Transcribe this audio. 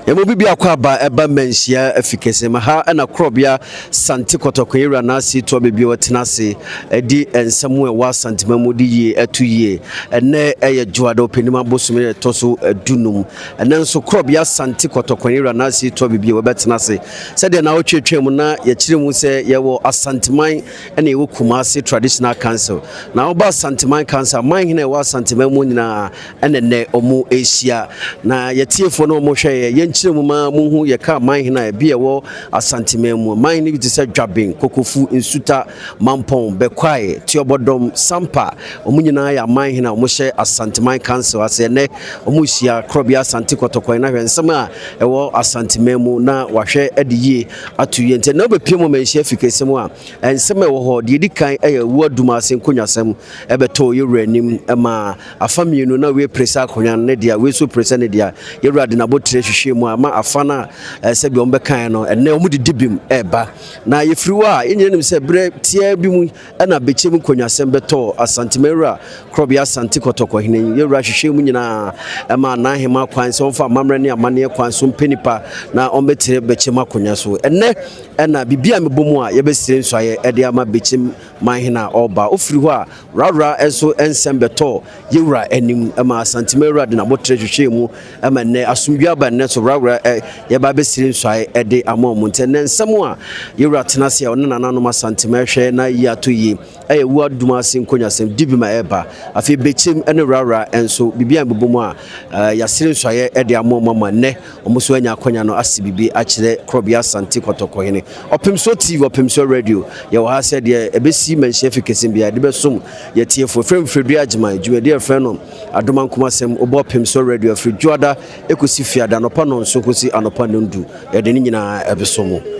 Yɛma obi biako aba ɛba Manhyia afi kɛse ma ha ɛna Korɔbea Sante Kɔtɔkɔ yɛwura n'ase toa baabi a ɔtena ase ɛdi nsɛm a ɛwɔ Asantema mu de yie ɛto yie. Ɛnɛ ɛyɛ Dwoada Ɔpɛnim abosome a ɛtɔ so 15. Ɛnɛ nso Korɔbea Sante Kɔtɔkɔ yɛwura n'ase toa baabi a wɔbɛtena ase. Sɛdeɛ na wotwetwe mu na yɛkyerɛ mu sɛ yɛwɔ Asanteman ɛna yɛwɔ Kumasi Traditional Council. Na woba Asanteman Council, aman hene a ɛwɔ Asanteman mu nyinaa ɛna nnɛ ɔmo ɛhyia. Na yɛtiefoɔ no ɔmo hwɛ yɛ yɛnkyerɛ mu ma muhu yɛka aman hene a ebi ɛwɔ Asanteman mu. Aman hene bi te sɛ Dwaben, Kokofu, Nsuta, Mampɔn, Bɛkwae, Tuobɔdɔm, Sampa, ɔmo nyinaa yɛ aman hene a ɔmo hyɛ Asanteman Council ase. Ɛnɛ ɔmo hyia Korɔbea Asante Kɔtɔkɔn na hwɛ nsɛm a ɛwɔ Asanteman mu na wahwɛ ɛde yie ato yie. Nti ɛnɛ wobɛpie mu Manhyia fi kɛse mu a, nsɛm a ɛwɔ hɔ deɛ ɛdi kan ɛyɛ Wu Adum ase nkonnwasɛm ɛbɛtɔ yɛwura anim ɛma afa mmienu na wei pere sɛ akonnwa no ne deɛ, wei nso pere sɛ ne deɛ. Yɛwura de n'abotire hwehwɛ mu ama afa no a sɛbi wɔn bɛkae no, ɛnɛ wɔn didi bim ɛɛba. Na yɛfiri hɔ a, yɛn nyinaa nim sɛ berɛ tiaa bi mu ɛna Bɛkyɛm nkonnwasɛm bɛtɔ Asantemawura Korɔbea Asante Kɔtɔkɔhene. Yɛwura hwehwɛ mu nyinaa ɛma n'ahema kwan sɛ wɔmfa amammerɛ ne amanneɛ kwan so mpɛ nipa na ɔmbɛtire Bɛkyɛm akonnwa so. Ɛnɛ ɛna biribi a mebɔ mu a yɛbɛsire nsuayɛ ɛde ama Bɛkyɛm manhene a ɔreba. Ofiri hɔ a, Rawra nso nsɛm bɛtɔ yɛwura anim ɛma Asantemawura de n'abotire hwehwɛ mu ɛma nnɛ asomdwe aba. Nnɛ so Rawra ɛ yɛba bɛsire nsuayɛ ɛde ama ɔmo. Nti ɛnɛ nsɛm a yɛwura tena ase a ɔne nananom Asantema hwɛ na yi ato yie ɛyɛ Wu Adum ase nkonnwasɛm di bi ma ɛreba. Afei Bɛkyɛm ne Rawra nso, biribi a bɛbɔ mu a yɛasere nsuayɛ ɛde ama ɔmo ama nnɛ ɔmo nso anya akonnwa no ase biribi akyerɛ Korɔbea Asante Kɔtɔkɔhene. Ɔpemso TV, Ɔpemso Radio, yɛwɔ ha sɛ deɛ ɛbɛsi Manhyia fi kɛse bia yɛde bɛsom yɛtiefoɔ. Frɛ Mfiridu Agyeman, dwumadi a yɛfrɛ no Adoma Nkomasɛm. Wobɔ Ɔpemso Radio afiri Dwoada ɛkɔsi Fiada anɔpa 7 kɔsi anɔpa 10, yɛde ne nyinaa ɛbɛso mu.